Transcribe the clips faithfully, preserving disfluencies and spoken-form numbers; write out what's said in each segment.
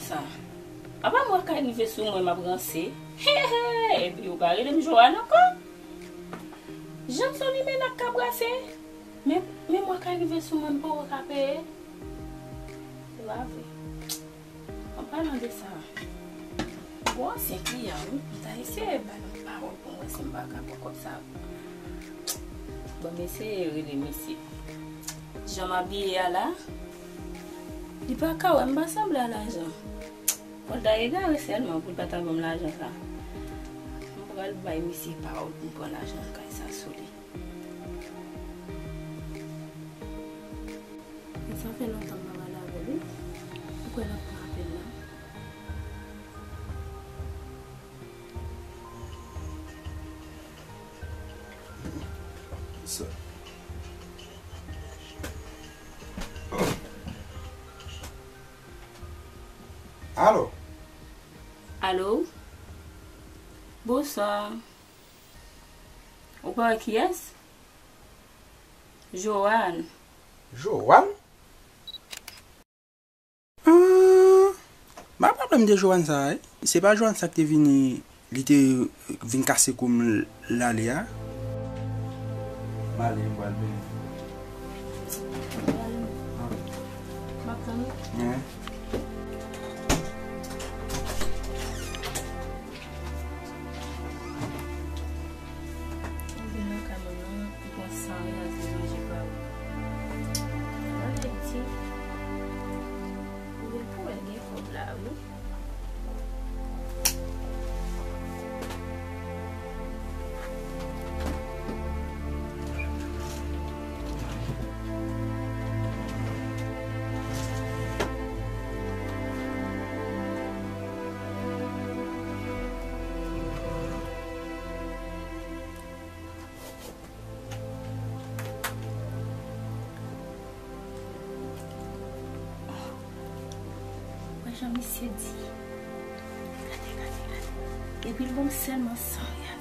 Sa. Apa mwa ka rive sou mwen, m ap ranse. He, he, epi ou pa rele m Joanne ankò? Jan son limena k ka brase. Men, men mwa ka rive sou mwen, m poko ka peye. Se pa vre. An palan de sa, m gon ansyen kliyan, wi. M ta eseye ba l yon pawòl pou m wè si m pa ka pran kòb sa. Bon, m eseye rele misye. Jan m abiye a la, li pa ka wè m pa sanble a lajan. Fò l ta egare sèlman pou l pa ta ban m lajan sa. M pral bay misye pawòl pou m pran lajan kay sa sou li. Sa fè lontan m pa pale avè l, wi. Ou kwè l ap pran apèl la? Sa. Alo? Alo? Bonswa. Ou pale kiyès? Joanne. Joanne? Ahn, m pa pwoblèm de Joanne sa a, wi. Se pa Joanne sa ki te vini, li te vin kase kou m l ale a? M ale, m pral benyen. M ap tann ou. Yen. Ou vin nan kay mwen nan, ou pran san reyalize manje pa ou. Maladi. Ou vin pou wè gen kòb la, wi. Wè jan misye di. Gade, gade, gade. Epi l ban m sèlman san reyal.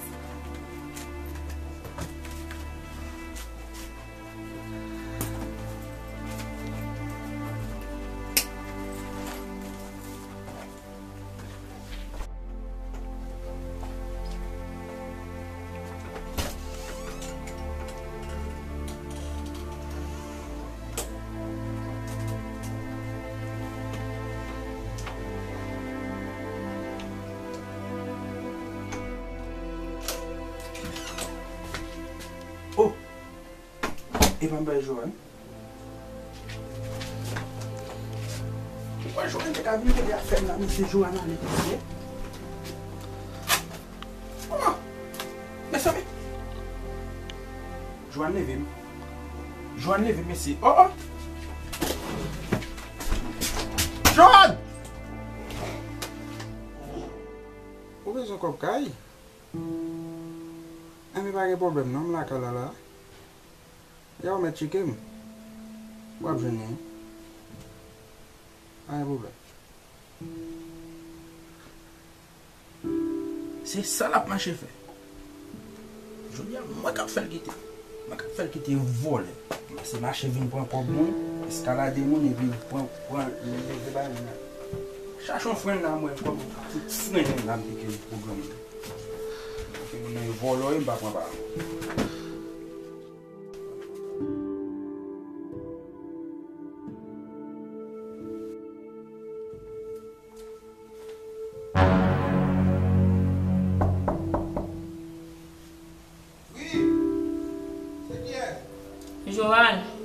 Oh! Epa m bay Joanne. Ou wè Joanne te ka vin rele afè m la, mesye, Joanne ale mesye. Oh! Mezanmi! Joanne leve m. Joanne leve m, mesye. Oh, oh! Joanne! Ou bezwen kòb kay? Enben, pa gen pwoblèm non, m lakay la la. Lè w mèt tcheke m, w ap jwenn li. Pa gen pwoblèm. Se sa l ap mache fè. Jodi a, mwen k ap fè l kite. Mwen k ap fè l kite vòlè. Pase mache vin pran kòb moun, eskalade moun epi pran, pran, leve bay moun nan. Chache yon fren la, mwen kòm tout fren la m pike pwogram nan. Pike moun nan e vòlò, e m pa pran pa. Wi, se kiyès? Joanne.